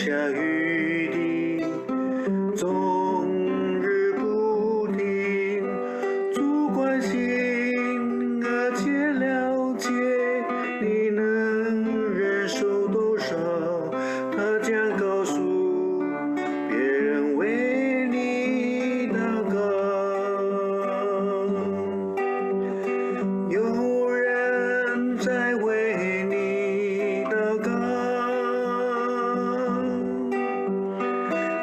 下雨滴，終日不停。主關心而且了解你能忍受多少，他將告訴別人為你禱告。有人在為你禱告，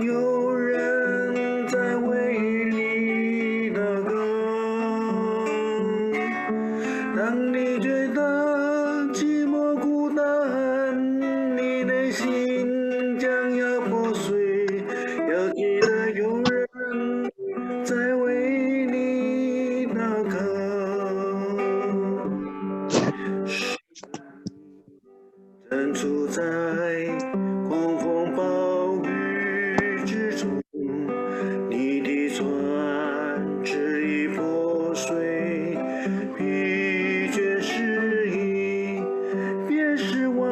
有人在為你禱告。當你覺得寂寞孤單，你內心將要破碎，要記得有人在為你禱告。正處在狂風暴雨之中，你的船支離破碎，疲倦失意，別失望。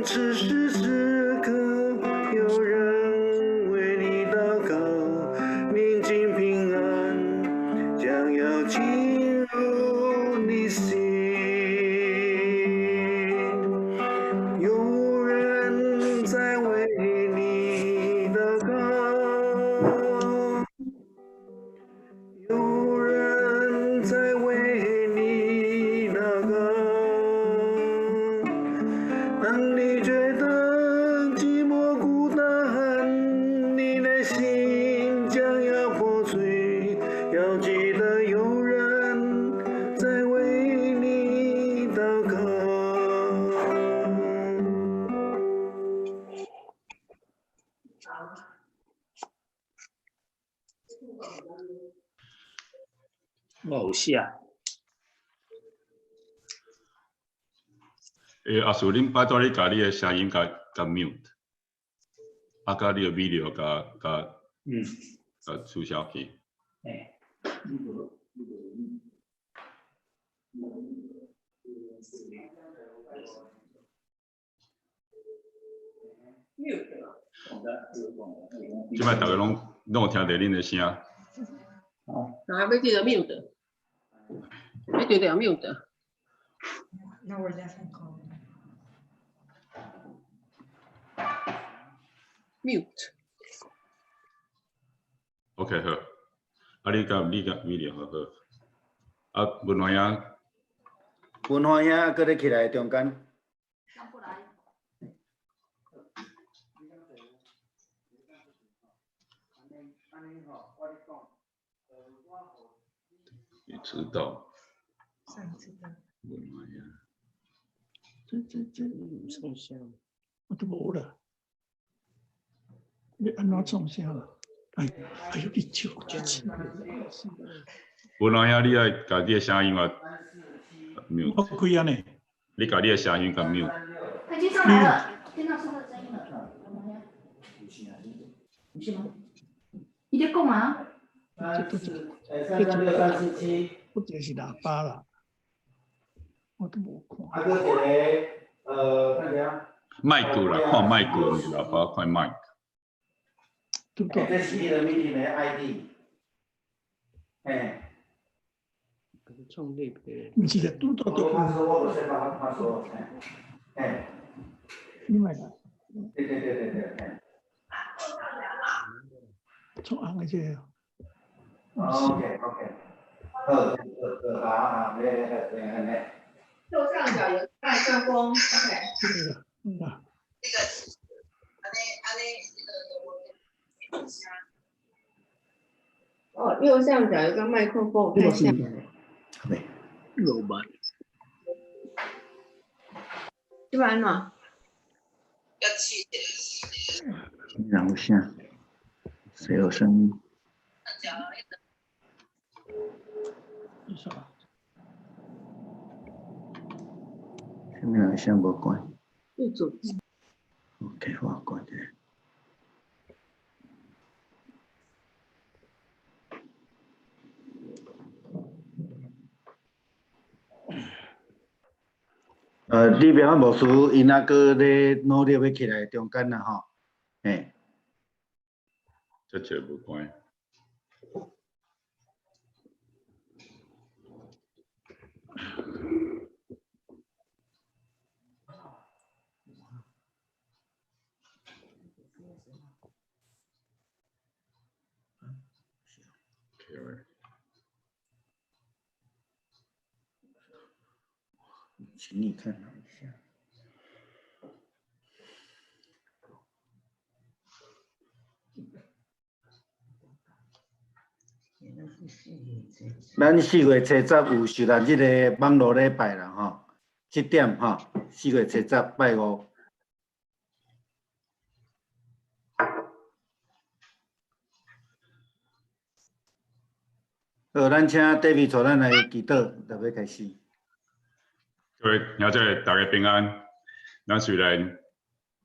此時此刻，有人為你禱告，寧靜平安將要進入你心。有人在為你禱告，有人在為你禱告。當你覺得寂寞孤單，你內心將要破碎，要記得有人在為你禱告。我有寫。欸，阿叔，恁拜託你共你的聲音共共 mute，啊，共你的 video 共共共取消去。欸。這擺逐家攏攏有聽著恁的聲。啊，欲按著 mute，欲按著 mute。那我家先講。 mute。 OK 好，啊你共 video 好好。啊，文華兄。文華兄閣咧起來中間。你知道。上次的。文華兄。這毋創聲。我都無啦。欲按怎創聲啦？哎，哎喲，你笑這次。文華兄，你愛共你的聲音啊 mute。我開按呢。你共你的聲音共 mute。他已經上來了，聽到說的聲音了。不是嗎？你在講啊？這這336 347。我這是喇叭啦，我都無看。啊，閣一個，看下。麥克啦，看麥克，毋是喇叭，看麥克。對不對？這是彼个 meeting 的 ID。嘿。創立的。毋是啦，拄拄我他說我無先幫我他說，嘿。你莫來。對對對對對，嘿。創紅的這個。 OK OK，好，好，好，好，來來來來來。右上角有麥克風，OK。這個，嗯啊。這個，按呢按呢，這個哦，右上角有個麥克風，看一下。有吧？這邊呢？要去。然後聲，誰有聲音？你說。啥物人聲無關？一組。 OK，我關者。李平牧師，𪜶猶閣咧努力欲起來中間啦吼。嘿。這這無關。請你看一下。咱4月70有受難日的網路禮拜啦，吼，7點吼，4月70拜五。好，咱請 David 帶咱來祈禱，就欲開始。各位兄弟，大家平安。咱雖然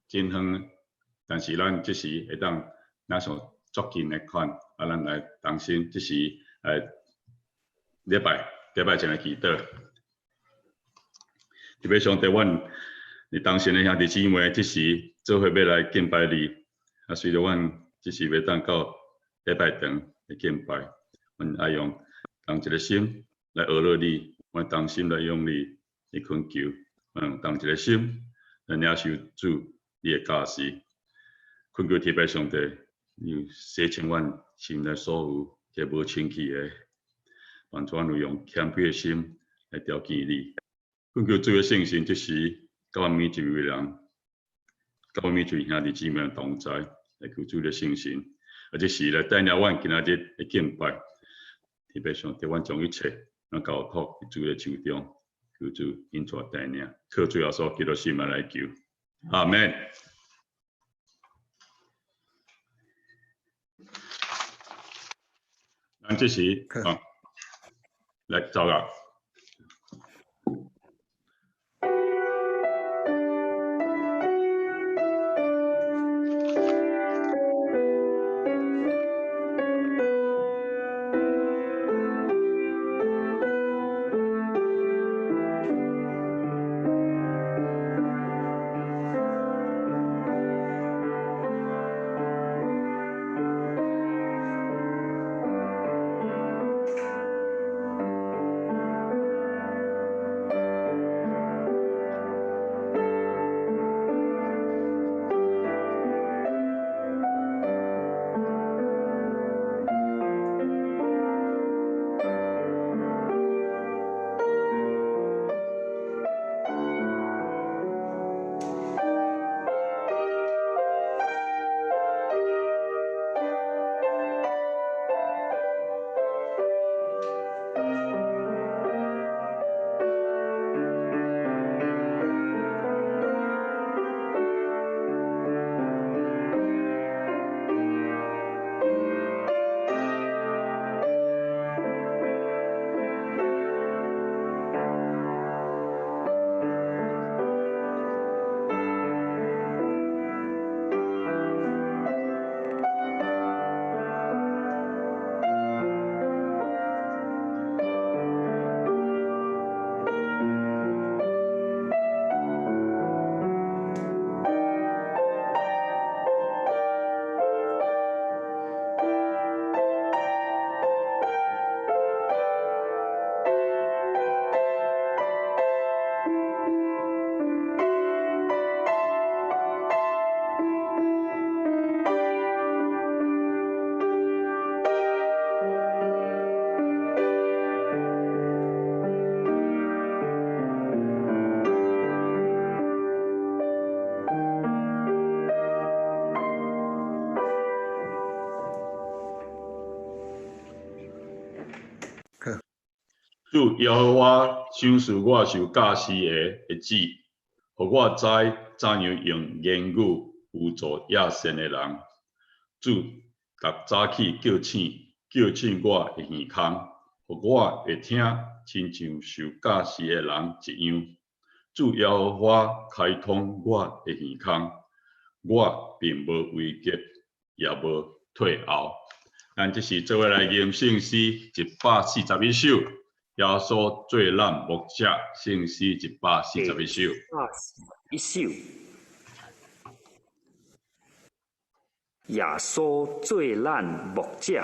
真遠，但是咱這時會當若像足近的款，啊，咱來同心，這時來禮拜，禮拜前來祈禱。特別上帝，阮佇同心的兄弟姊妹，這時做伙欲來敬拜你。啊，隨著阮這時欲當到禮拜堂來敬拜，阮愛用同一個心來學落你，阮同心來用你來懇求，阮用同一個心來領受主你的教示。懇求天父上帝，你洗清阮心內所有這無清氣的，幫助阮有用謙卑的心來朝見你。懇求主的聖神，這時佮阮每一位人，佮阮每一位兄弟姊妹同在，來求主的聖神，啊，這時來帶領阮今仔日的敬拜。特別上帝，阮將一切攏交託佇主的手中，求主引帶帶領，靠主耶穌基督聖名來求，阿們。咱這時啊，來走啦。主耶和華賞賜我受教示的的旨，予我知怎樣用言語輔助野善的人。主逐早起叫醒，叫醒我的耳孔，予我會聽，親像受教示的人一樣。主耶和華開通我的耳孔，我並無危急，也無退後。咱這時做伙來吟聖詩141首，耶穌做咱牧者，聖詩141首。一首。耶穌做咱牧者。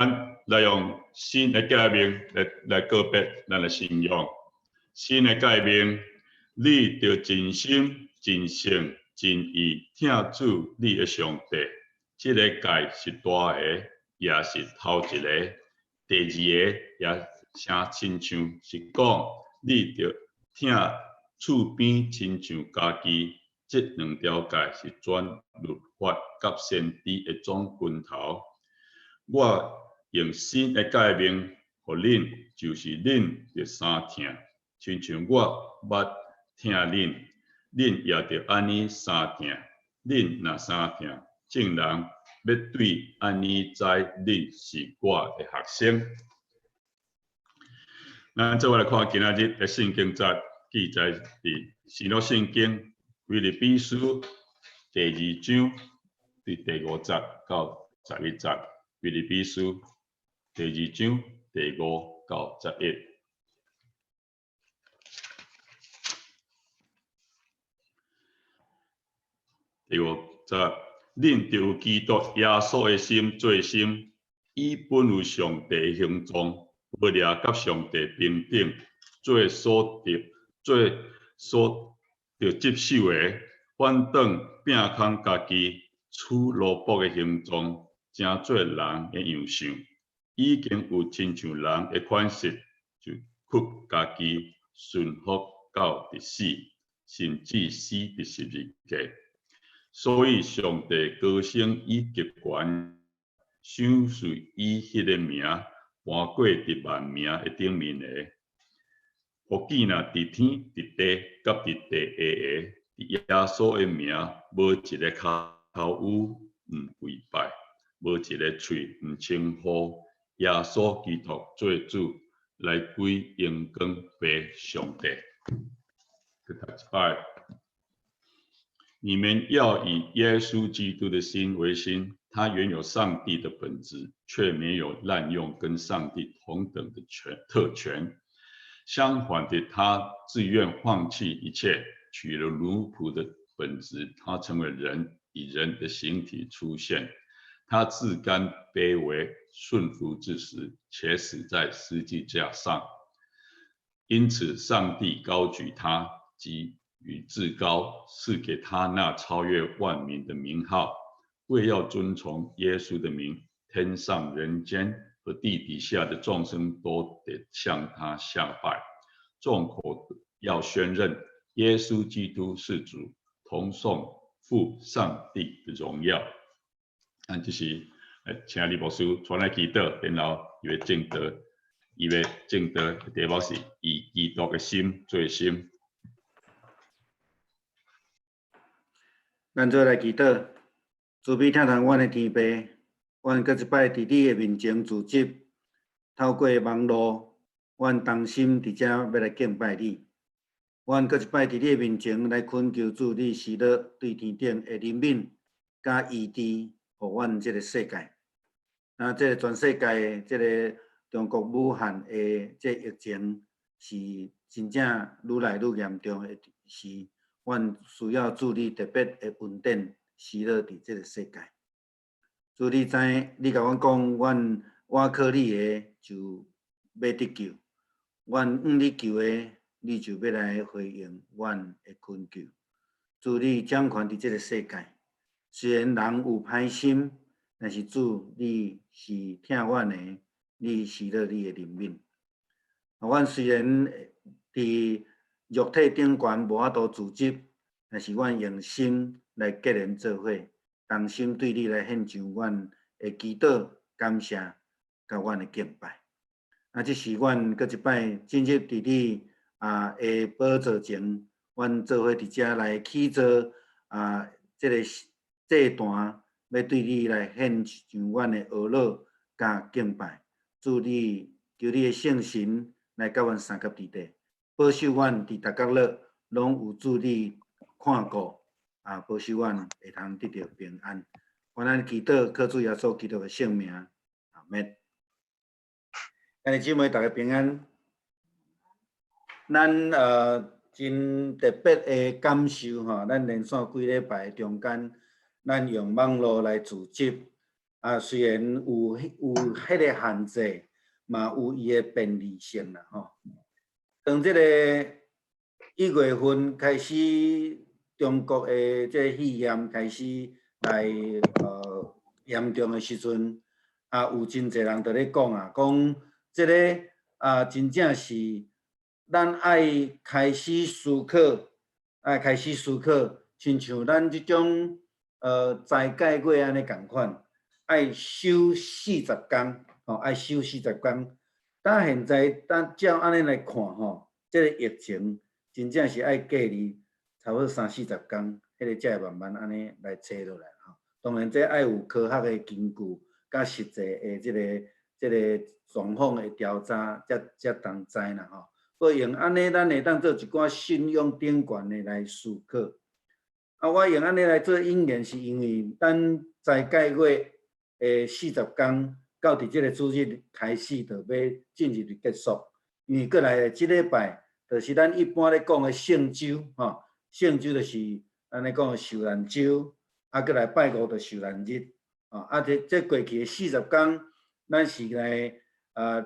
咱來用新的誡命來告別咱的信仰。新的誡命，你著盡心、盡性、盡意疼主你的上帝。這个誡是大个，也是頭一个。第二个也誠親像，是講你著疼厝邊親像家己。這兩條誡是全律法佮先知的總根頭。我用新的誡命予恁，就是恁著相疼，親像我捌疼恁，恁也著按呢相疼。恁若相疼，眾人欲對按呢知恁是我的學生。咱做伙來看今仔日的聖經節，記載佇新約聖經腓立比書第二章第五節到11節。腓立比書第二章第五到11。第五節，恁著有基督耶穌的心做心，伊本有上帝的形狀，無掠佮上帝平等，做所得，做所著執守的，反轉摒空家己，取奴僕的形狀，成做人的樣相。已經有親像人的款式，就屈家己，順服到佇死，甚至死佇十字架。所以上帝高升伊極懸，賞賜伊彼个名，跋過佇萬名的頂面的。予見若佇天、佇地、佮佇地下的，佇耶穌的名，無一个跤頭趺毋跪拜，無一个喙毋稱呼耶穌基督做主，來歸榮光父上帝。閣讀一擺。你們要以耶穌基督的心為心，他原有上帝的本質，卻沒有濫用跟上帝同等的權特權。相反的，他自願放棄一切，取了奴僕的本質，他成為人，以人的形體出現。他自甘卑微，順服至死，且死在十字架上。因此，上帝高舉他，及予至高，賜給他那超越萬名的名號，為要遵從耶穌的名，天上人間和地底下的眾生都得向他下拜，眾口要宣認耶穌基督是主，同頌父上帝的榮耀。咱這時，請李牧師帶來祈禱，然後伊欲證道，伊欲證道的題目是以基督的心做心。咱做來祈禱，慈悲疼痛阮的天父，阮閣一擺佇你的面前聚集，透過網路，阮同心佇遮欲來敬拜你。阮閣一擺佇你的面前來懇求主，你施落對天頂的憐憫佮醫治，予阮這個世界。啊，這個全世界的這個中國武漢的這疫情是真正愈來愈嚴重的時。阮需要主你特別的恩典施落佇這個世界。主你知，你共阮講，阮倚靠你的就欲得救，阮向你求的，你就欲來回應阮的懇求。主你掌權佇這個世界，雖然人有歹心，但是主你是疼阮的，你施落你的憐憫。阮雖然佇肉體頂懸無法度組織，但是阮用心來結連做伙，同心對你來獻上阮的祈禱、感謝，佮阮的敬拜。啊，這是阮閣一擺進入佇你的寶座前，阮做伙佇遮來起座啊，這个祭壇，欲對你來獻上阮的哀禱佮敬拜。主你求你的聖神來佮阮相佮佇底。保守阮佇逐角落，攏有主你看顧，啊，保守阮會通得著平安。阮按呢祈禱，靠主耶穌基督的聖名，阿們。兄弟姊妹，逐家平安。咱真特別的感受吼，咱連續幾禮拜中間，咱用網路來組織，啊，雖然有彼个限制，嘛有伊的便利性啦吼。當這個一月份開始，中國的這個肺炎開始來嚴重的時陣，啊，有真濟人佇咧講啊，講這個啊，真正是咱愛開始思考，愛開始思考，親像咱這種齋戒月按呢仝款，愛守四十工，吼，愛守四十工。但現在咱照按呢來看吼，這個疫情真正是愛隔離差不多三四十工，彼个才會慢慢按呢來切落來吼。當然，這愛有科學的根據，佮實際的這個狀況的調查，才當知啦吼。不用按呢，咱會當做一寡信仰頂懸的來思考。啊，我用按呢來做引言，是因為咱齋戒月的四十工。到佇這個主日開始，就欲進入結束。因為過來的這禮拜，就是咱一般咧講的聖週，吼，聖週就是按呢講的受難週，啊，過來拜五就受難日，吼，啊，這過去的四十工，咱是來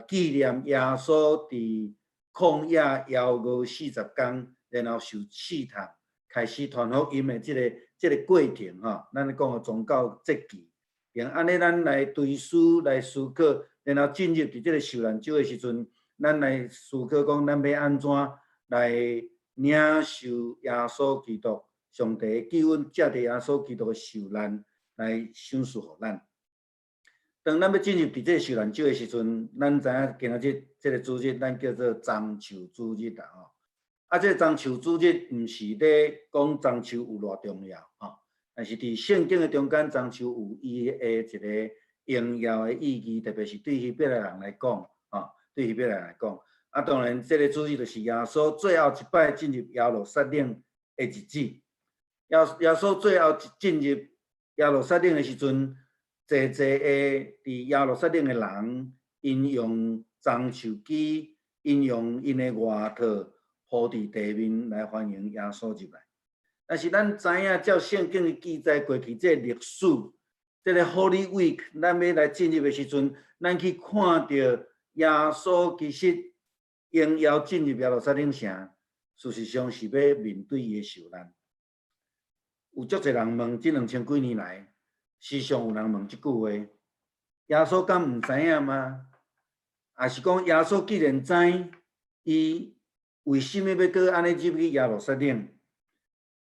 紀念耶穌佇曠野枵餓四十工，然後受試探，開始傳福音的這個過程吼，咱咧講的宗教節期。用按呢，咱來追思來思考，然後進入佇這個受難週的時陣，咱來思考講，咱欲按怎來領受耶穌基督上帝的救恩，藉著耶穌基督的受難來賞賜予咱。當咱欲進入佇這個受難週的時陣，咱知影今仔日這個主日，咱叫做棕樹主日啦吼。啊，這個棕樹主日毋是咧講棕樹有偌重要吼，但是佇聖經的中間，棕樹有伊的一個榮耀的意義，特別是對希伯來人來講，吼，對希伯來人來講。啊，當然，這個主日就是耶穌最後一擺進入耶路撒冷的日子。耶穌最後進入耶路撒冷的時陣，濟濟的佇耶路撒冷的人，𪜶用棕樹枝，𪜶用𪜶的外套鋪佇地面來歡迎耶穌入來。但是咱知影，照聖經的記載，過去這個歷史，這個 Holy Week，咱欲來進入的時陣，咱去看著耶穌其實榮耀進入耶路撒冷城，事實上是欲面對伊的受難。有足濟人問，這2000幾年來，時常有人問這句話：耶穌敢毋知影嗎？抑是講耶穌既然知，伊為啥物欲閣按呢入去耶路撒冷？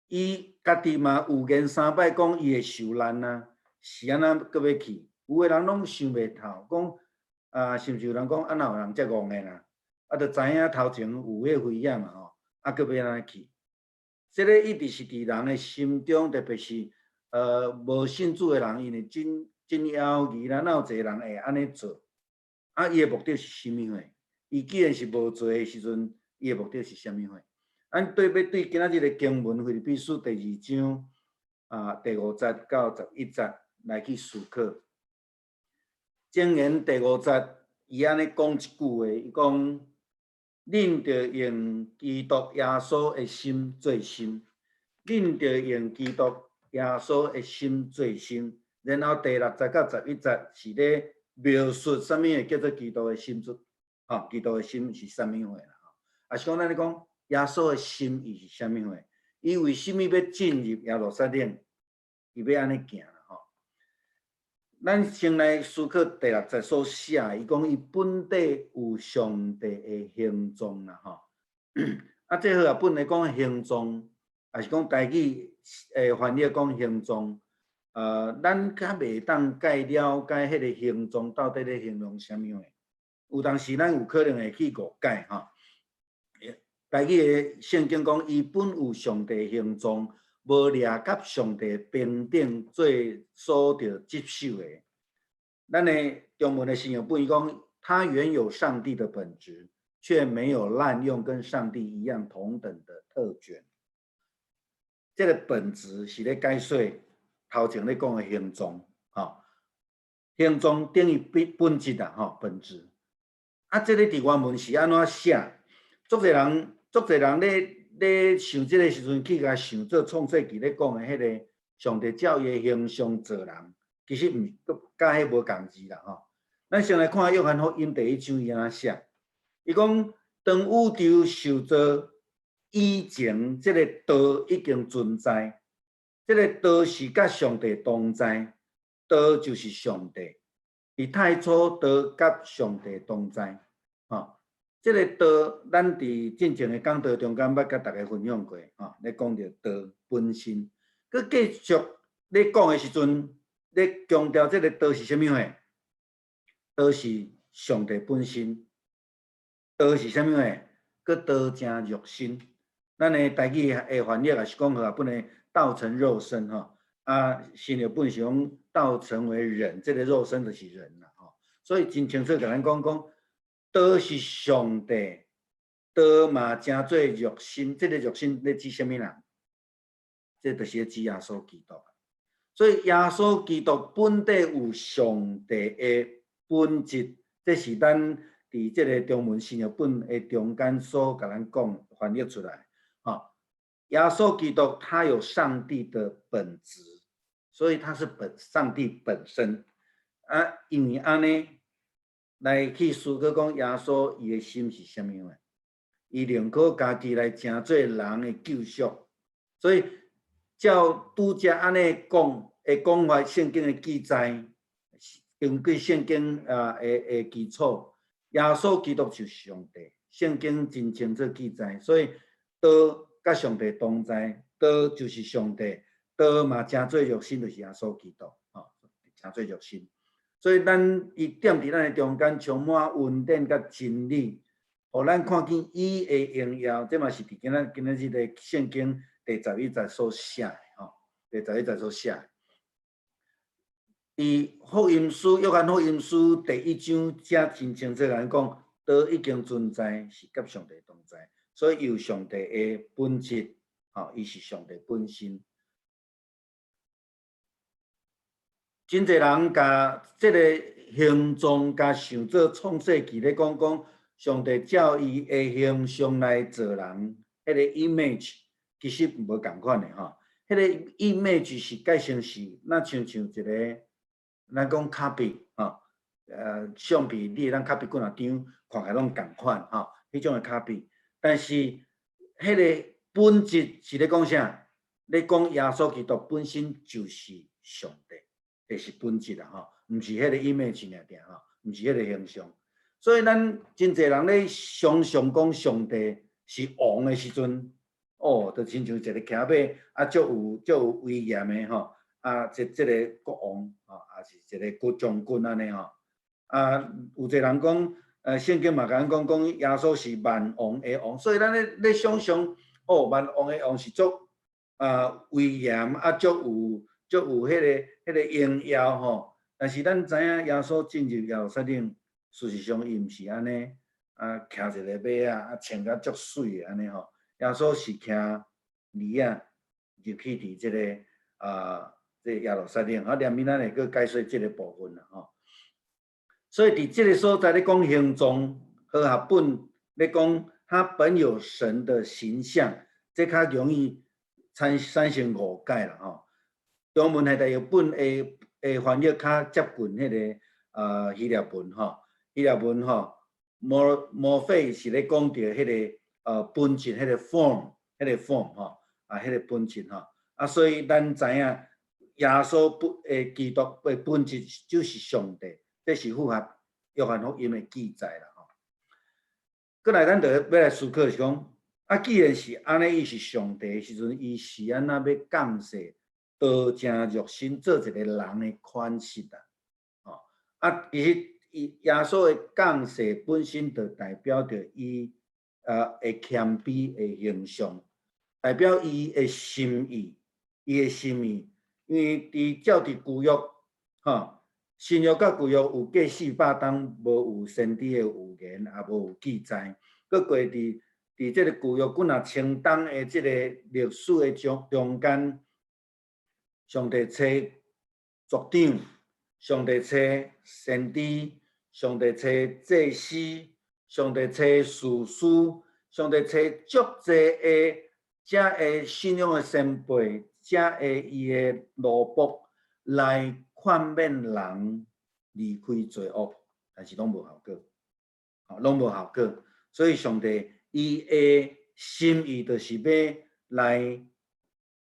伊家己嘛預言三擺講伊會受難啊，是按怎閣欲去？有的人攏想袂透，講啊，甚至有人講啊，哪有人遮戇的啦？啊，著知影頭前有彼個危險嘛吼，啊，閣欲按呢去？這個一直是佇人的心中，特別是無信主的人，𪜶會真真猶疑啦，哪有一個人會按呢做？啊，伊的目的是啥物貨？伊既然是無罪的時陣，伊的目的是啥物貨？咱對欲對今仔日的經文，腓立比書第二章啊第五節到11節來去思考。箴言第五節，伊按呢講一句話，伊講：恁著用基督耶穌的心做心，恁著用基督耶穌的心做心。然後第六節到十一節是咧描述啥物會叫做基督的心做，吼，基督的心是啥物貨啦？吼，抑是講咱咧講耶穌的心伊是啥物貨？伊為啥物欲進入耶路撒冷？伊欲按呢行啦吼。咱先來思考第六節所寫，伊講伊本底有上帝的形狀啦吼。啊，這和合本來講形狀，抑是講台語的翻譯講形狀，咱較袂當蓋了解彼個形狀到底咧形容啥物貨。有當時咱有可能會去誤解吼。台語的聖經講，伊本有上帝形狀，無掠佮上帝平等做所著執守的。咱的中文的新譯本伊講，他原有上帝的本質，卻沒有濫用跟上帝一樣同等的特權。這個本質是咧解說頭前咧講的形狀，吼，形狀等於本質啊，吼，本質。啊，這個佇原文是按怎寫？足濟人，足濟人咧想這個時陣，去共想做創世記咧講的彼個上帝照伊的形象造人，其實毋佮彼無仝字啦，吼。咱先來看約翰福音第一章伊按怎寫？伊講當宇宙受造以前，這個道已經存在，這個道是佮上帝同在，道就是上帝。佇太初，道佮上帝同在，吼。這個道，咱佇進前的講道中間捌佮大家分享過，吼，咧講著道本身。閣繼續咧講的時陣，咧強調這個道是啥物貨？道是上帝本身。道是啥物貨？閣道成肉身。咱的台語的翻譯也是講和合本的道成肉身，吼。啊，新譯本是講道成為人，這個肉身就是人啦，吼。所以真清楚共咱講講。道是上帝，道嘛成做肉身，這個肉身咧指啥物人？這就是咧指耶穌基督。所以耶穌基督本底有上帝的本質，這是咱佇這個中文新譯本的中間所共咱講翻譯出來。吼，耶穌基督他有上帝的本質，所以他是本上帝本身。啊，因為按呢來去思考講耶穌伊的心是啥物樣？伊寧可家己來成做人的救贖，所以照拄才按呢講的講法，聖經的記載，根據聖經的基礎，耶穌基督就是上帝，聖經真清楚記載，所以道佮上帝同在，道就是上帝，道嘛成做肉身，就是耶穌基督，吼，成做肉身。所以咱伊踮佇咱的中間，充滿恩典佮真理，予咱看見伊的榮耀。這嘛是佇今仔今仔日的聖經第十一節所寫的，吼，第十一節所寫的。佇福音書，約翰福音書第一章，遮真清楚來講，道已經存在，是佮上帝同在，所以有上帝的本質，吼，伊是上帝本身。真濟人共這个形狀共想做創世記咧講講，上帝照伊的形象來造人，彼个 image 其實無仝款的吼。彼个 image 是解成是，若親像一个，咱講 copy 吼，相片你會當 copy 幾若張，看起來攏仝款吼，彼種的 copy。但是，彼个本質是咧講啥？咧講耶穌基督本身就是上帝，就是本質啦吼，毋是彼个 image 爾爾吼，毋是彼个形象。所以咱真濟人咧想像講上帝是王的時陣，哦，就親像一個騎馬啊，足有足有威嚴的吼，啊，這這个國王吼，抑是一個國將軍按呢吼。啊，有濟人講，聖經嘛共咱講講耶穌是萬王的王，所以咱咧咧想像，哦，萬王的王是足威嚴啊，足有足有彼个榮耀吼。但是咱知影耶穌進入耶路撒冷，事實上伊毋是按呢，啊，騎一个馬仔，啊，穿甲足媠的按呢吼。耶穌是騎驢仔入去佇這个這個耶路撒冷，啊，連明咱會閣解說這个部分啦吼。所以佇這个所在咧講形狀，和合本咧講，他本有神的形象，這較容易產生誤解啦吼。中文現代譯本的翻譯較接近彼个希臘文吼，希臘文吼，μορφή 是咧講著彼个本質，彼个 form，彼个 form 吼，啊，彼個本質吼，啊，所以咱知影耶穌本的基督的本質就是上帝，這是符合約翰福音的記載啦吼。閣來，咱就欲來思考是講，啊，既然是按呢，伊是上帝的時陣，伊是按怎欲降世，道成肉身做一個人的款式啊？吼，啊，其實伊耶穌的降世本身就代表著伊的謙卑的形象，代表伊的心意，伊的心意，因為佇照佇舊約，吼，新約佮舊約有過400冬無有先知的預言，也無有記載。閣過佇這个舊約幾若千冬的這个歷史的中間，上帝差族長，上帝差先知，上帝差祭司，上帝差士師，上帝差足濟的遮个信仰的先輩，遮个伊的奴僕來勸勉人離開罪惡，但是攏無效果，吼，攏無效果。所以上帝伊的心意就是欲來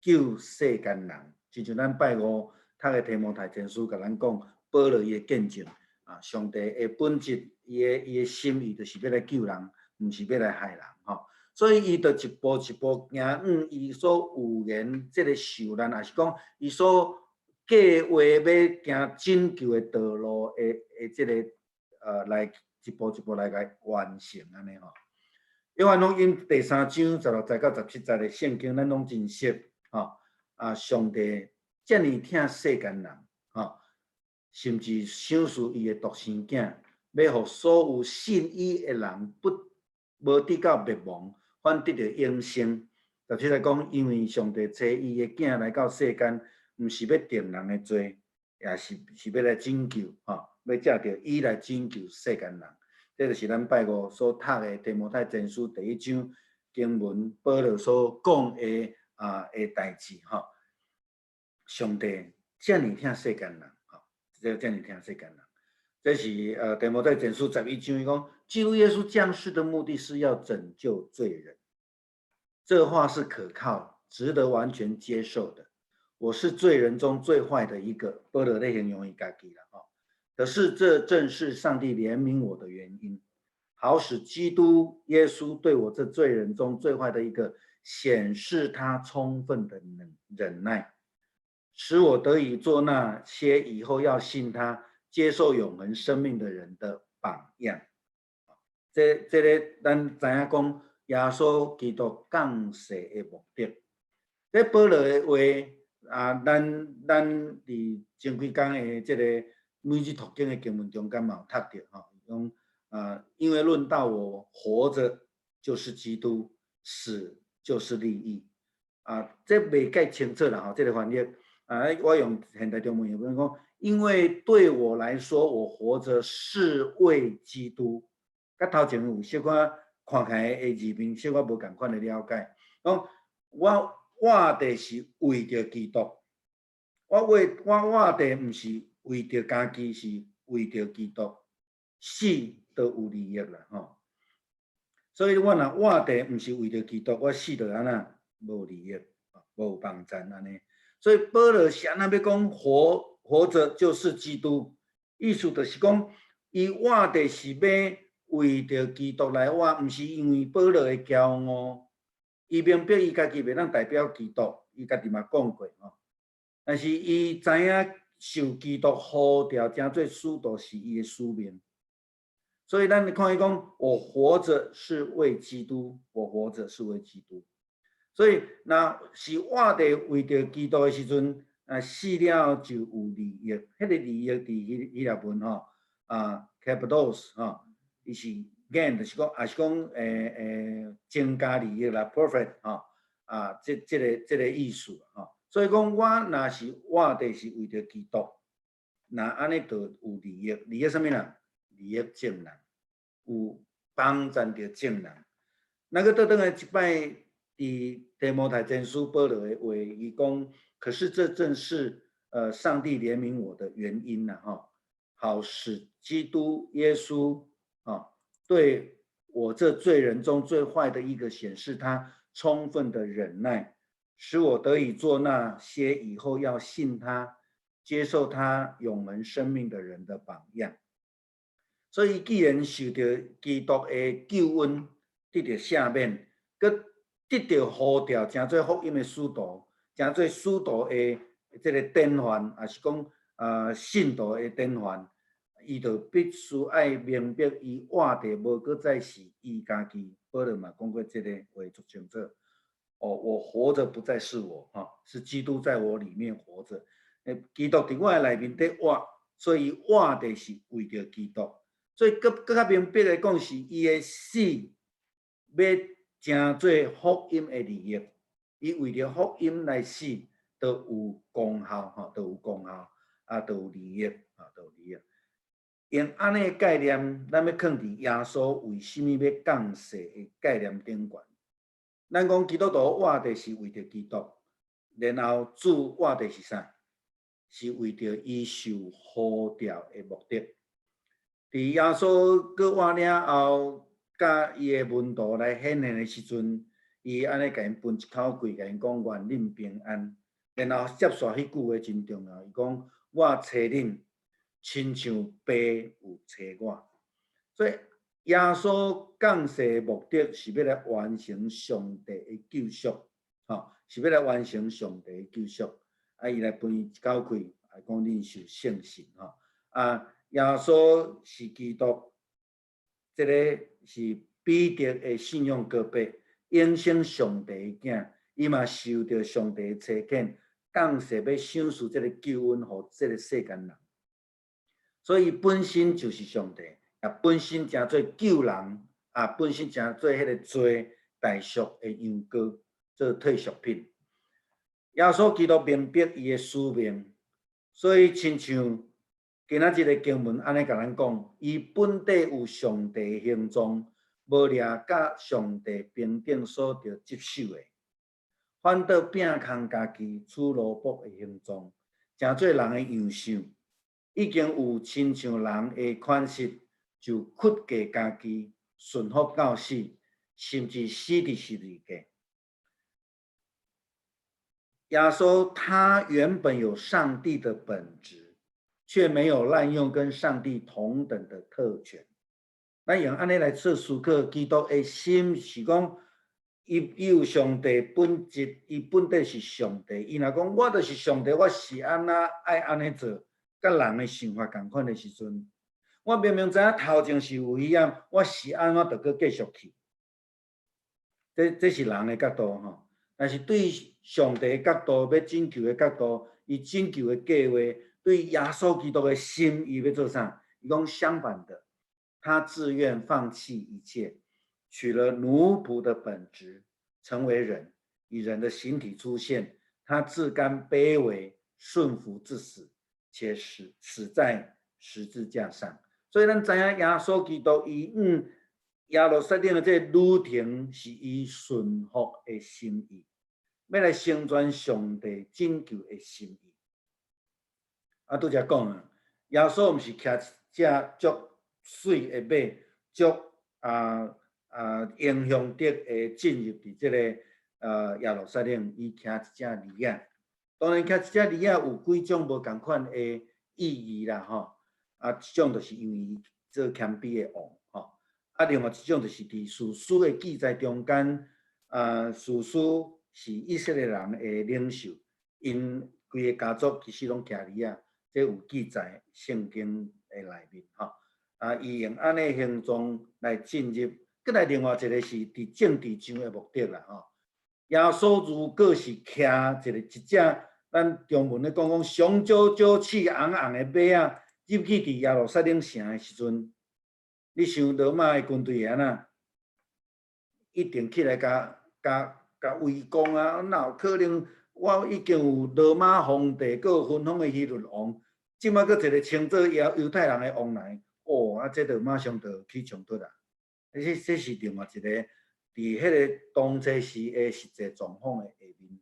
救世間人，親像咱拜五讀的提摩太前書，共咱講保羅伊的見證啊，上帝的本質，伊的心意就是欲來救人，毋是欲來害人吼。所以伊就一步一步行往伊所預言這个受難，抑是講伊所計劃欲行拯救的道路的這个來一步一步來共完成按呢吼。約翰福音第三章16節到17節的聖經，咱攏真熟吼。啊，上帝遮爾疼世間人，吼，甚至賞賜伊的獨生囝，欲予所有信伊的人不無致到滅亡，反得著永生。17節講，因為上帝差伊的囝來到世間，毋是欲定人的罪，也是是欲來拯救，吼，欲藉著伊來拯救世間人。這就是咱拜五所讀的提摩太前書第一章經文，保羅所講的代誌，吼。上帝遮爾疼世間人，吼，這遮爾疼世間人。這是提摩太前書11章，伊講，基督耶穌降世的目的是要拯救罪人。這話是可靠、值得完全接受的。我是罪人中最壞的一個，保羅咧形容伊家己啦，吼。可是這正是上帝憐憫我的原因，好使基督耶穌對我這罪人中最壞的一個顯示他充分的忍耐，使我得以做那些以後要信他、接受永恆生命的人的榜樣。這個咱知影講，耶穌基督降世的目的。這保羅的話啊，咱佇前幾工的這個每日讀經的經文中間嘛有讀著吼，講啊，因為論到我活着就是基督，死就是利益。啊，這袂蓋清楚啦吼，這個翻譯啊，我用現代中文譯本講，因為對我來說，我活着是為基督。佮頭前有小可看起來的字面，小可無仝款的了解。講我活著是為著基督，我為我活著毋是為著家己，是為著基督，死都有利益啦吼。所以我若活著毋是為著基督，我死就按怎無利益，無幫贊按呢。所以保羅是按怎欲講活著就是基督，意思就是講，伊活著是欲為著基督來活，毋是因為保羅的驕傲。伊明白伊家己袂當代表基督，伊家己嘛講過吼。但是伊知影受基督呼召，成做使徒是伊的使命。所以咱看伊講，我活著是為基督，我活著是為基督。所以若是活著為著基督的時陣，啊死了就有利益。彼個利益佇希臘文吼，啊 kephalos 吼，伊是 gain，就是講，也是講增加利益啦，profit 吼，啊，這個意思吼。所以講，我若是活著是為著基督，那按呢就有利益，利益啥物啦？利益眾人，有幫贊著眾人。那閣倒轉來一擺，佇提摩太前書保羅的話，伊講，可是這正是上帝憐憫我的原因啦，吼，好使基督耶穌啊對我這罪人中最壞的一個顯示他充分的忍耐，使我得以做那些以後要信他、接受他永恆生命的人的榜樣。所以，既然受著基督的救恩，得著赦免，閣得著呼召，成做福音的使徒，成做使徒的這個典範，抑是講啊信徒的典範，伊就必須愛明白，伊活著無閣再是伊家己。保羅嘛講過這個話足清楚。哦，我活著不再是我，哈，是基督在我裡面活著。基督佇我的內面佇活，所以活著是為著基督。所以，閣較明白來講，是伊的死欲成做福音的利益，伊為著福音來死，都有功效，吼，都有功效，啊，都有利益，啊，都有利益。用按呢概念，咱欲囥佇耶穌為啥物欲降世的概念頂懸。咱講基督徒活著是為著基督，然後主活著是啥？是為著伊受呼召的目的。佇耶穌閣活了後，佮伊的門徒來顯現的時陣，伊按呢共𪜶分一口氣，共𪜶講願恁平安。然後接續彼句話真重要，伊講我揣恁，親像爸有揣我。所以耶穌降世的目的是欲來完成上帝的救贖，吼，是欲來完成上帝的救贖。啊，伊來分伊一口氣，來講恁受聖神，吼。啊，耶穌是基督，這個是彼得的信仰告白，永生上帝的囝，伊嘛受著上帝的差遣，降世欲賞賜這個救恩予這個世間人。所以伊本身就是上帝，也本身成做救人，啊，本身成做彼個罪代贖的羊羔，做替贖品。耶穌基督明白伊的使命，所以親像今仔日的經文按呢共咱講，伊本底有上帝形狀，無掠佮上帝平等所著執守的，反倒摒空家己，取奴僕的形狀，成做人的樣式，已經有親像人的款式，就屈低家己，順服到死，甚至死佇十字架。耶穌他原本有上帝的本質，卻沒有濫用跟上帝同等的特權。咱用按呢來做思考，基督的心是講，伊有上帝本質，伊本底是上帝。伊若講我就是上帝，我是按怎愛按呢做，佮人的想法仝款的時陣，我明明知影頭前是有危險，我是按怎就閣繼續去。這是人的角度吼，但是對上帝的角度，欲拯救的角度，伊拯救的計劃，對耶穌基督的心，伊欲做啥？伊講相反的，他自願放棄一切，取了奴僕的本質，成為人，以人的形體出現。他自甘卑微，順服至死，且死在十字架上。所以咱知影耶穌基督伊往耶路撒冷的這個旅程是伊順服的心意，欲來成全上帝拯救的心意。啊，拄才講啊，耶穌毋是騎一隻足媠的馬，足英雄的會進入佇這个耶路撒冷，伊騎一隻驢仔。當然，騎一隻驢仔有幾種無仝款的意義啦，吼。啊，一種就是因為伊做謙卑的王，吼。啊，另外一種就是佇士師的記載中間，士師是以色列人的領袖，𪜶規个家族其實攏騎驢仔，這有記載聖經的內面，吼。啊，伊用按呢形狀來進入。閣來另外一個是佇政治上的目的啦，吼。耶穌如果是騎一隻，咱中文咧講講雄赳赳氣昂昂的馬仔入去佇耶路撒冷城的時陣，你想羅馬的軍隊會按怎？一定起來共圍攻啊！哪有可能？我已經有羅馬皇帝，閣有芬芳的希律王，這擺閣一個稱做猶太人的王來，哦，啊，這就馬上就起衝突啦。這是另外一個佇彼個當初時的實際狀況的下面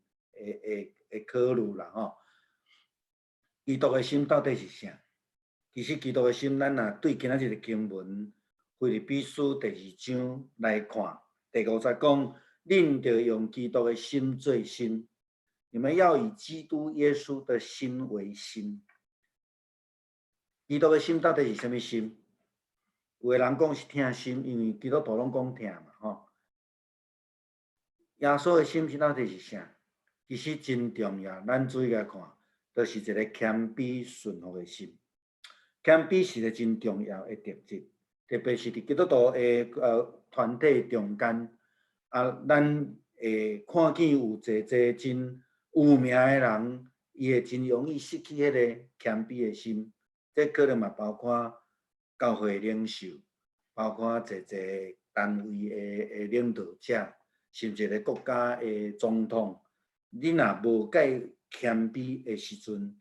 的考慮啦吼。基督的心到底是啥？其實基督的心，咱若對今仔日的經文《腓立比書》第二章來看，第五節講，恁著用基督的心做心，你們要以基督耶穌的心為心。基督的心到底是啥物心？有的人講是疼心，因為基督徒攏講疼嘛，吼。耶穌的心是到底是啥？其實真重要，咱注意來看，就是一個謙卑順服的心。謙卑是一個真重要的特質，特別是佇基督徒的團體中間，啊，咱會看見有濟濟真有名的人，伊會真容易失去彼个謙卑的心。這可能嘛包括教會領袖，包括濟濟單位的領導者，甚至個國家的總統。你若無夠謙卑的時陣，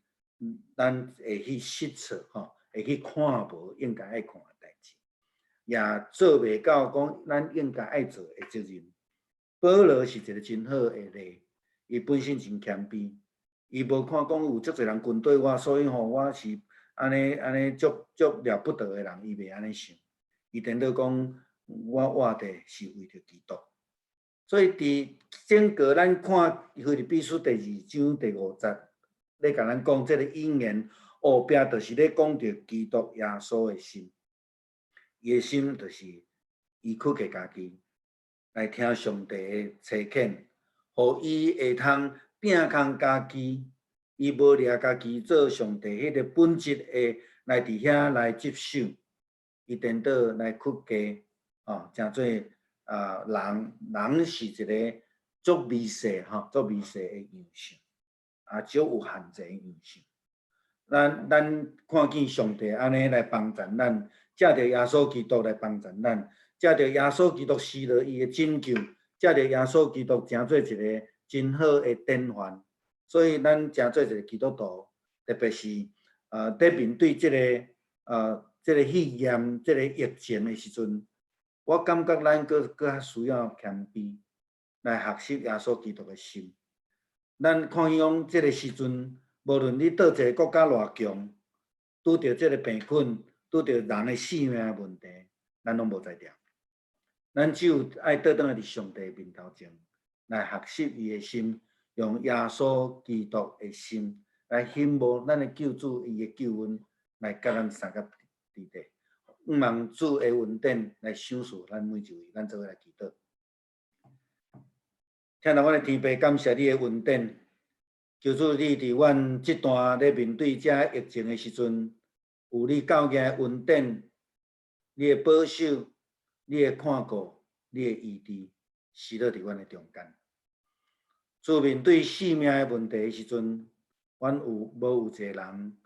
咱會去失措吼，會去看無應該愛看的代誌，也做袂到講咱應該愛做的責任。保羅是一個真好的例，伊本身真謙卑，伊無看講有足濟人軍隊我，所以吼我是按呢按呢足足了不得的人，伊袂按呢想，伊顛倒講我活著是為著基督。所以佇整個咱看腓立比書第二章第五節，咧共咱講這个引言，後壁就是咧講著基督耶穌的心，伊的心就是伊屈低家己來聽上帝的差遣，予伊會通摒空家己，伊無掠家己做上帝彼个本質的來佇遐來執守，伊顛倒來屈低，哦，成做啊人，人是一個足微細吼，足微細的樣式，啊，足有限制的樣式。咱看見上帝按呢來幫助咱，藉著耶穌基督來幫助咱，藉著耶穌基督施落伊的拯救，藉著耶穌基督成做一個真好的典範。所以咱成做一個基督徒，特別是佇面對這個肺炎、這個疫情的時陣，我感覺咱閣較需要謙卑，來學習耶穌基督的心。咱看見講這個時陣，無論你佗一个國家偌強，拄著這個病菌，拄著人的性命的問題，咱攏無才調。咱只有愛倒轉來佇上帝面頭前來學習伊的心，用耶穌基督的心來欣慕咱的救主伊的救恩，來佮咱相佮佇底。向望主的恩典來賞賜咱每一位，咱做伙來祈禱。疼愛阮的天父，感謝你的恩典，求主你佇阮這段咧面對這疫情的時陣，有你教囝的恩典，你的保守，你的看顧，你的醫治，時落佇阮的中間。主面對性命的問題的時陣，阮有無有一個人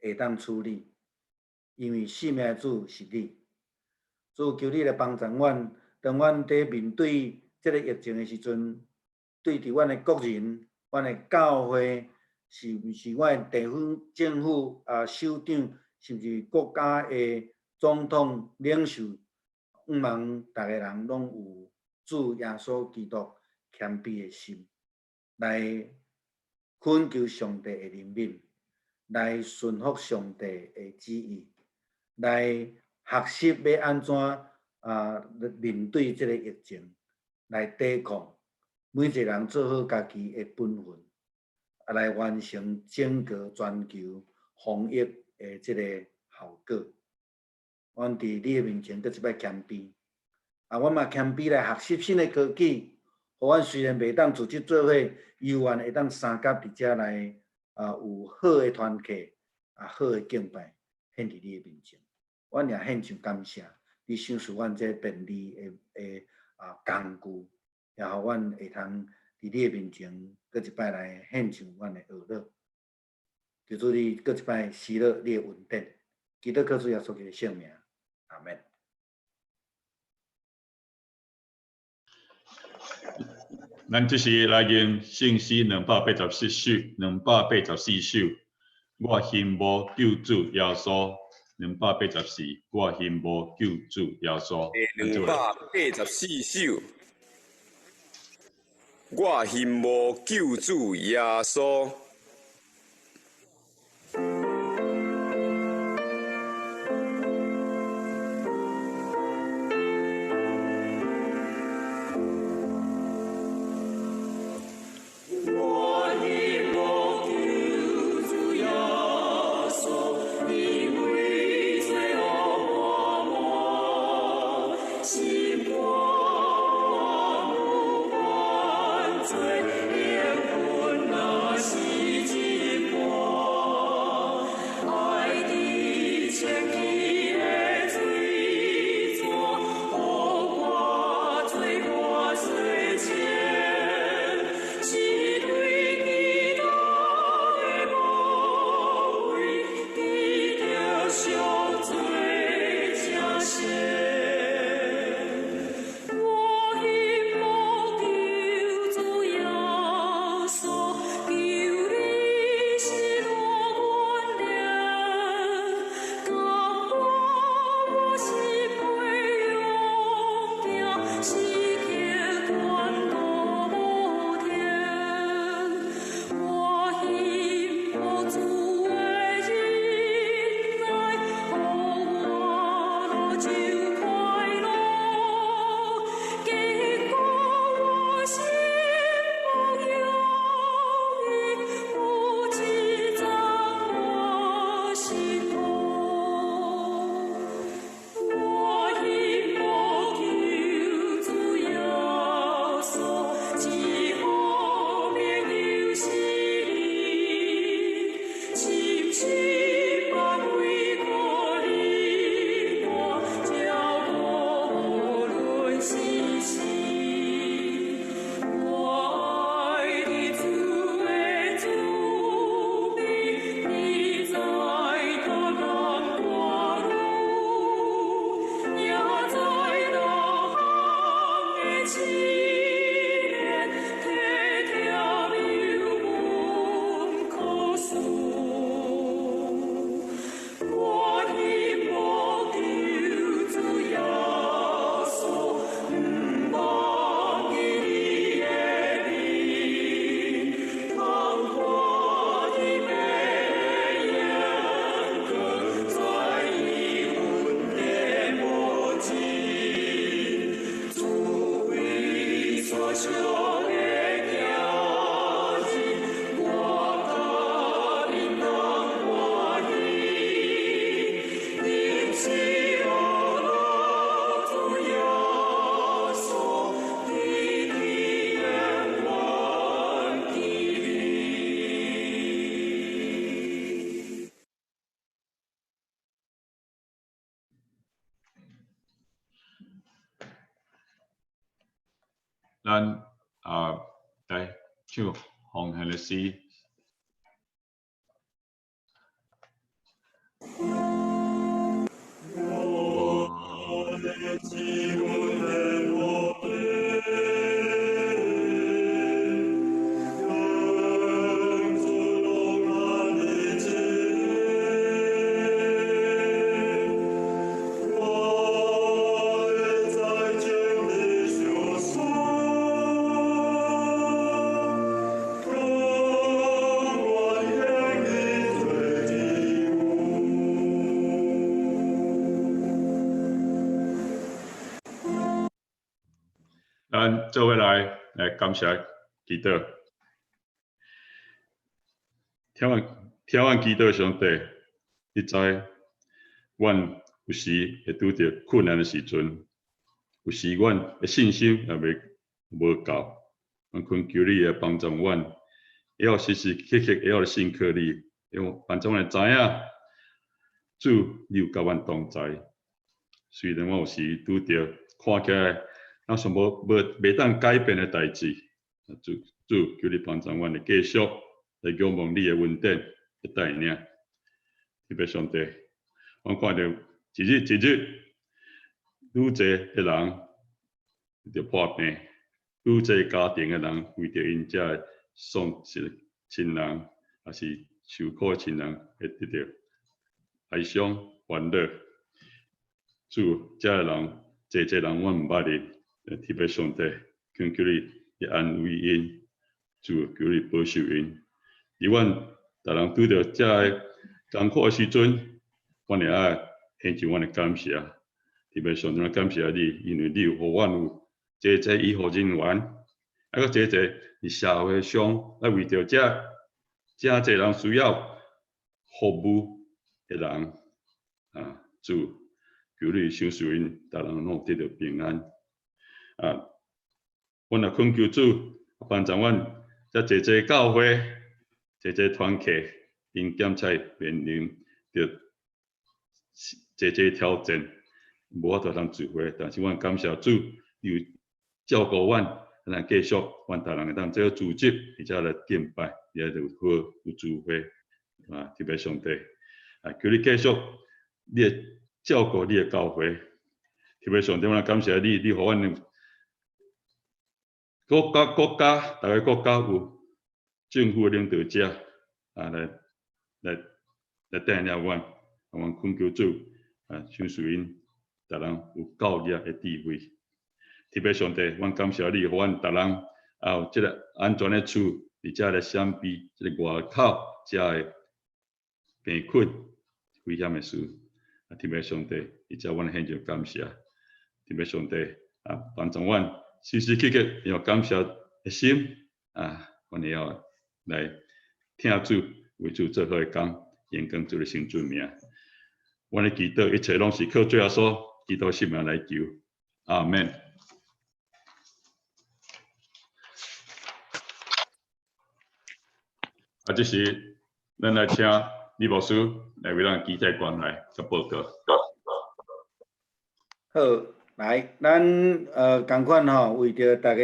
會當處理？因為性命的主是你。主求你來幫助阮，當阮佇面對這个疫情的時陣，對佇阮的國人、阮的教會，是毋是阮的地方政府啊首長，甚至國家的總統領袖，向望逐个人攏有主耶穌基督謙卑的心，來懇求上帝的憐憫，來順服上帝的旨意，來學習欲按怎啊面對這个疫情，來抵抗。每一個人做好家己的本分，啊，來完成整個全球防疫的這個效果。阮佇你的面前閣一擺謙卑，啊，阮嘛謙卑來學習新的科技，予阮雖然袂當組織做伙，猶原會當相佮佇遮來啊，有好的團契，啊，好的敬拜，獻佇你的面前。阮也獻上感謝，你賞賜阮這便利的啊工具。也予阮會通佇你的面前，閣一擺來獻上阮的哀禱。求主你閣一擺施落你的恩典，祈禱靠主耶穌基督聖名，阿門。咱這時來吟聖詩284首，284首。我欣慕救主耶穌，284，我欣慕救主耶穌。第284首。我欣慕救主耶穌。我欣慕救主耶穌，伊為罪惡活滿，心肝無犯罪，靈魂若是咱啊來唱奉獻的詩。咱做伙來來感謝祈禱，聽阮聽阮祈禱，上帝，你知阮有時會拄著困難的時陣，有時阮的信心也袂無夠，阮懇求你來幫助阮，會曉時時刻刻會曉信靠你，會曉幫助阮知影，主你有佮阮同在。雖然我有時拄著看起來若像無無袂當改變的代誌，主主求你幫助阮會繼續來仰望你的恩典的帶領。特別上帝，阮看著一日一日愈濟的人著破病，愈濟家庭的人為著𪜶遮的喪失親人，抑是受苦的親人會得著哀傷煩惱。主，遮的人，濟濟人，阮毋捌的。特別上帝，懇求你來安慰𪜶，主求你保守𪜶。佇阮逐人拄著遮个艱苦的時陣，阮會愛獻上阮的感謝。特別上帝，感謝你，因為你有予阮有濟濟醫護人員，啊，閣濟濟佇社會上來為著遮遮濟人需要服務的人，啊，主求你賞賜𪜶，逐人攏得著平安。啊，阮也懇求主幫助阮遮濟濟教會、濟濟團契，𪜶檢測面臨著濟濟挑戰，無法度通聚會，但是阮感謝主，有照顧阮，咱繼續，阮逐人會當做組織，而且來敬拜，而且有好有聚會，啊，特別上帝，啊，求你繼續，你會照顧你的教會，特別上帝，阮感謝你，你予阮國家國家，逐个國家有政府的領導者，啊，來來來帶領阮，啊，阮懇求主，啊，賞賜𪜶，逐人有教業的智慧。特別上帝，阮感謝你，予阮逐人啊有這个安全的厝，而且來閃避這个外口遮个病菌危險的事。啊，特別上帝，而且阮獻上感謝。特別上帝啊，幫助阮時時刻刻用感謝的心啊，阮會曉來聽主為主做好的工，榮光主的聖尊名。阮的祈禱一切攏是靠主耶穌基督聖名來求，阿們。啊，這時咱來請李牧師來為咱記載關懷佮報告。好，來，咱仝款吼，為著大家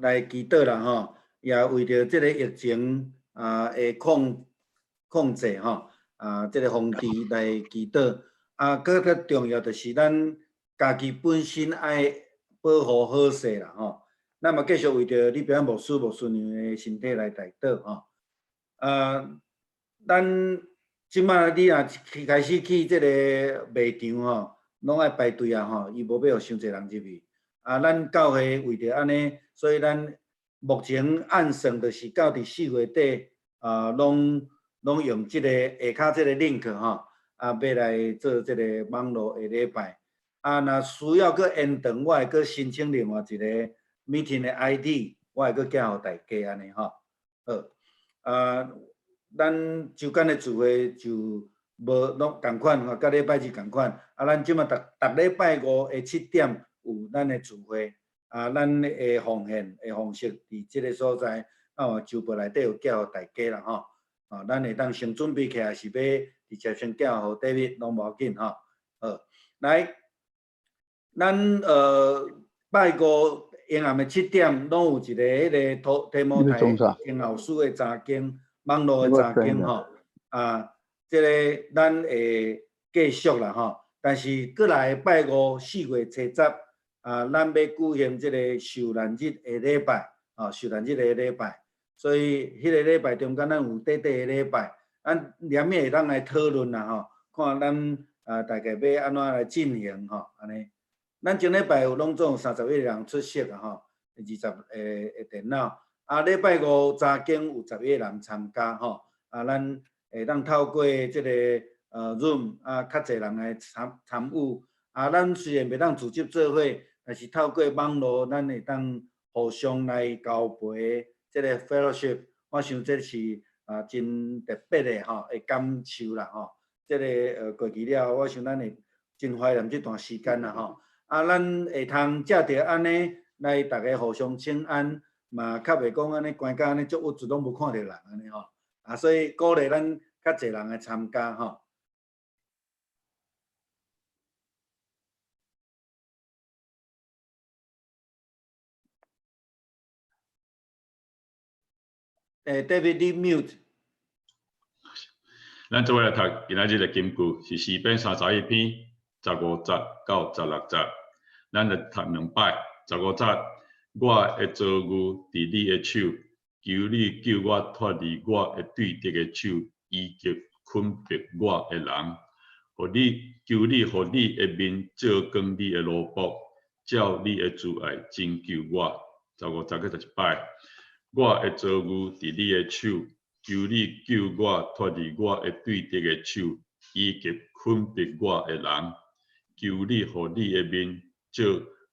來祈禱啦吼，也為著這个疫情啊的控控制吼，啊，這个防治來祈禱。啊，閣較重要就是咱家己本身愛保護好勢啦吼。咱嘛繼續為著李平牧師、牧師娘的身體來代禱吼。啊，咱這馬你若去開始去這个賣場吼，攏愛排隊啊吼，伊無欲予傷濟人入去。啊，咱教會為著按呢，所以咱目前按算就是到佇4月底，啊，攏攏用這个下跤這个 link 吼，啊，欲來做這个網路的禮拜。啊，若需要閣延長，我會閣申請另外一個 meeting 的 ID，我會閣寄予大家按呢吼。好，啊，咱週間的聚會就無攏仝款，吼，佮禮拜日仝款。啊，咱這馬逐逐禮拜五的7點有咱的聚會，啊，咱的奉獻的方式佇這个所在，啊，有周報內底有寄予大家啦吼。啊，咱會當先準備起來，是欲直接先寄予 David 攏無要緊吼。好，來，咱拜五下暗的7点，攏有一个彼个土提摩太经老师的查经，网路的查经吼。啊，这个咱会继续啦吼。但是过来拜五4月初10，啊，咱欲举行这个受难日的礼拜，吼，受难日的礼拜。所以，彼个礼拜中间，咱有短短的礼拜，咱连面会当来讨论啦吼，看咱啊大概欲按怎来进行吼，按呢。咱前礼拜有攏总有31个人出席啊吼，20个的电脑。啊，礼拜五查经有11个人参加吼，啊，咱会当透过这个Zoom 啊，较济人来参与。啊，咱虽然袂当直接做伙，但是透过网路，咱会当互相来交陪这个 fellowship，我想这是啊真特别的吼，的感受啦吼。这个过去了后，我想咱会真怀念这段时间啦吼。啊，咱会通藉著按呢来逐家互相请安，嘛较袂讲按呢关甲按呢足郁卒，攏无看著人按呢吼。啊，所以鼓励咱较济人来参加吼。David，你 mute。咱做伙来读今仔日的金句，是诗篇31篇15节到16节。咱来读两摆，十五节，我的遭遇伫你的手，求你救我脱离我的对敌的手，以及困迫我的人。予你，求你予你的面照光你的奴仆，照你的慈爱拯救我。15节阁读一摆，我的遭遇伫你的手，求你救我脱离我的对敌的手，以及困迫我的人。求你予你的面照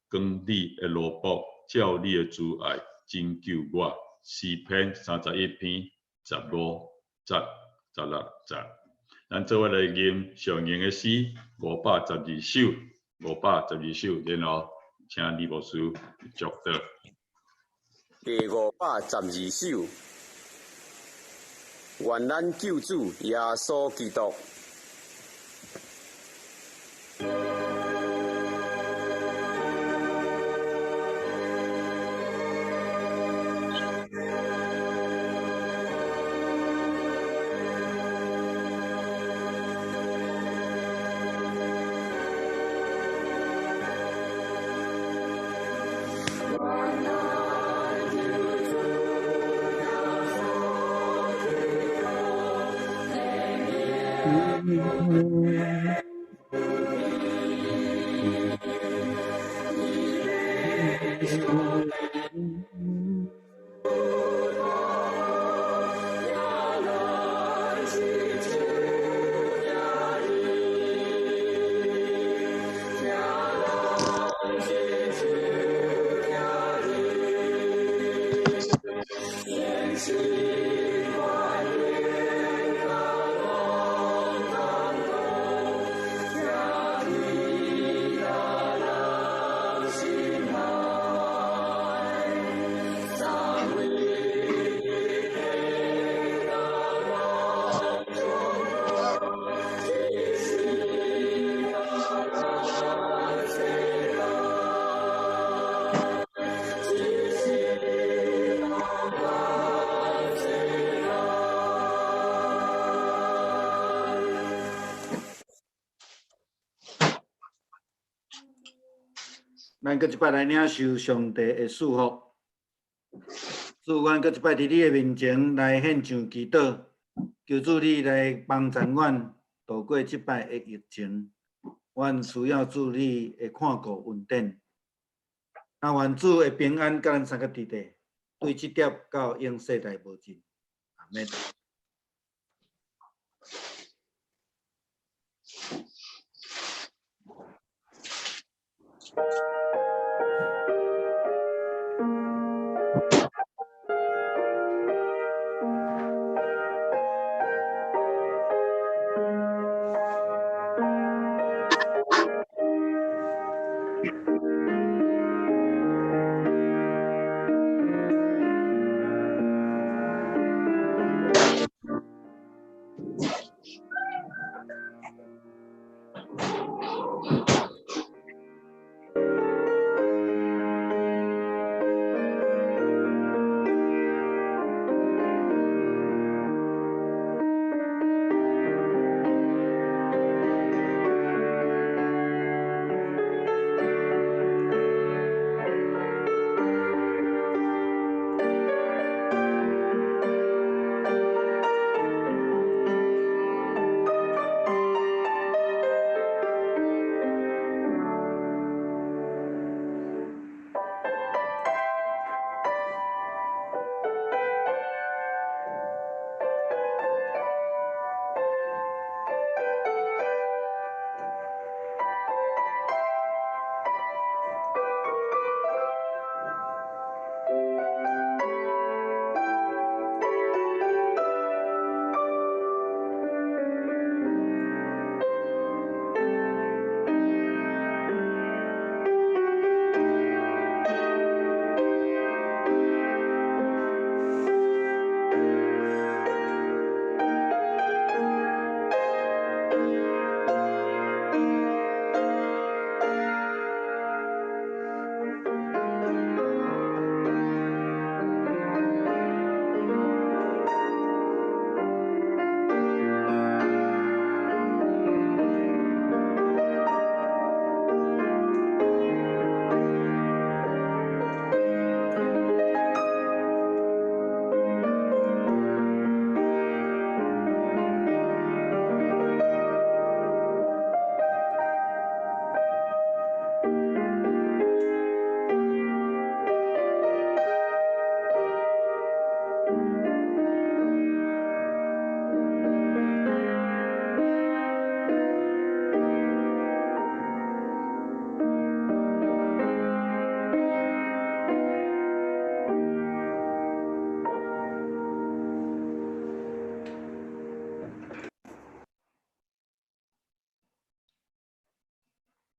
光你的奴仆，照你的慈爱拯救我。诗篇31篇15节、16节。咱做伙来吟上吟的诗512首，512首，然后请李牧师祝祷。第512首，愿咱救主耶稣基督。咱阁一摆来领受上帝的祝福。主，阮阁一摆伫你的面前来献上祈祷，求主你来帮助阮度过这摆的疫情。阮需要主你的看顾恩典。那愿主的平安佮咱三个弟弟，对这点到永世代无尽。阿们。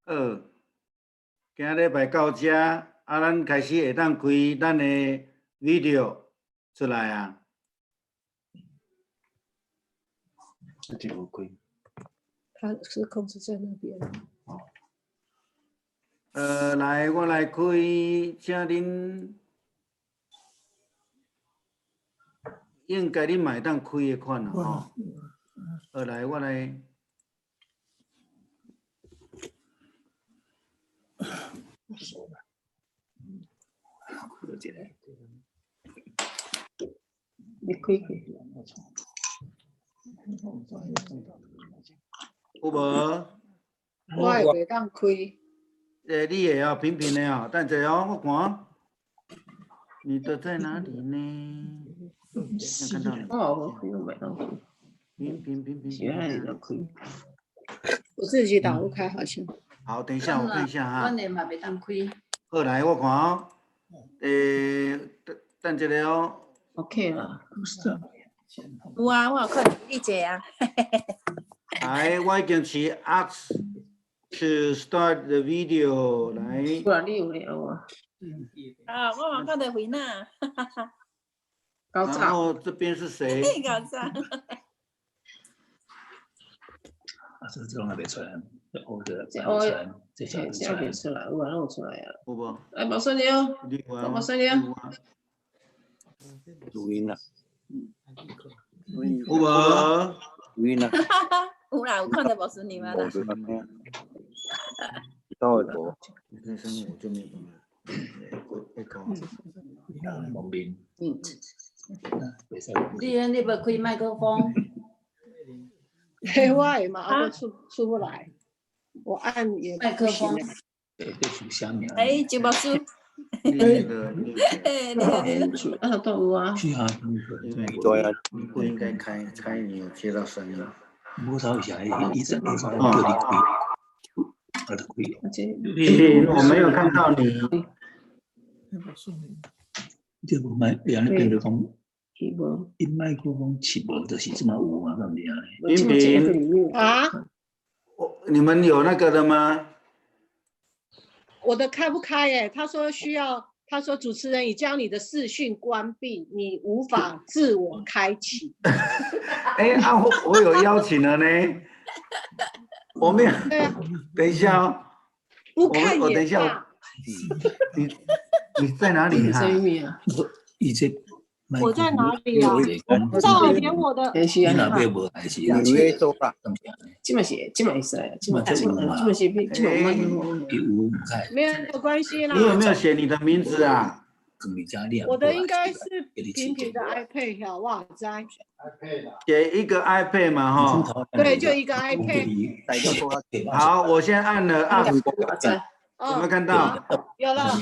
好，今禮拜到遮，啊，咱開始會當開咱的 video 出來啊。這無開。他是控制在那邊。來，我來開，請恁應該恁嘛會當開的款啦吼。好，來，我來。你開開。有無？我會袂當開。你的哦，平平的哦，等下哦，我看。你的在哪裡呢？看到你。我開，我袂當開。平平平平。是愛你開。我自己打不開，好像。好，等一下，我看一下哈。阮的嘛袂當開。好，來，我看哦。等一下哦。 OK 啦。有啊，我有看你坐啊。來，我已經是 ask to start the video 來。有啊，你有了啊。啊，我嘛看到維娜。然後這邊是誰？搞早。啊，這這攏還袂出來，這學的這還袂出來，這這這袂出來，有啊，攏有出來啊。有無？哎，無順了，無順了。錄音啦。有無？錄音啦。有啦，有看到無順你嗎？無到會無。那聲音我就沒辦法。蒙面。嗯。你你無開麥克風？嘿，我的嘛，我出不來，我按也麥克風。哎，周牧師。欸，啊，都有啊。是啊，對啊，你不應該開，開你有接到聲音。無頭一下，一直一直叫你開，啊，就開。平，我沒有看到你。這無麥，人咧變做講，伊麥克風是無，就是這麼有啊，敢毋是按呢？平平啊，你們有那個的嗎？我的開不開？欸，他說需要，他說主持人已將你的視訊關閉，你無法自我開啟。欸啊，我有邀請了呢，我沒有。等一下哦，不看我等一下，你在哪裡哈？我在哪裡啊？我不知道，連我的。你若要無還是要這嘛是，這嘛會使，這嘛這嘛這嘛是這嘛有。沒有關係啦。你有沒有寫你的名字啊？我的應該是平平的 iPad 哈，哇塞。寫一個 iPad 嘛，哈。對，就一個 iPad。好，我先按了按。有沒有看到？有了。啊，有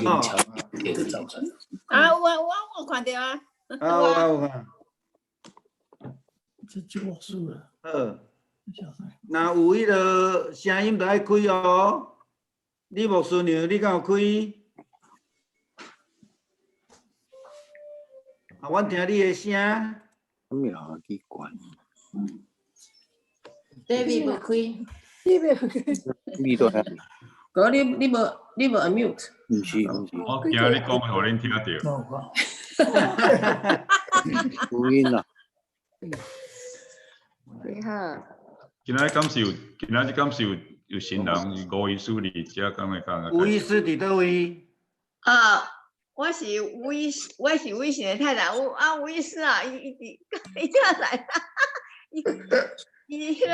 啊有啊，我有看到啊。啊，有啊有啊。這就我輸了。好。若有彼个聲音就愛開哦。你牧師娘，你敢有開？啊，阮聽你的聲。啥物人奇怪？David 無開。你無開。你都遐。哥，你無 unmute？毋是毋是。我驚你講予恁聽著。錄音啦。你好。今仔敢是有，今仔日敢是有新人吳醫師佇遮，敢會講？吳醫師佇佗位？啊，我是吳醫師，我是吳醫師的太太。我啊，吳醫師啊，伊伊伊這來，伊伊彼個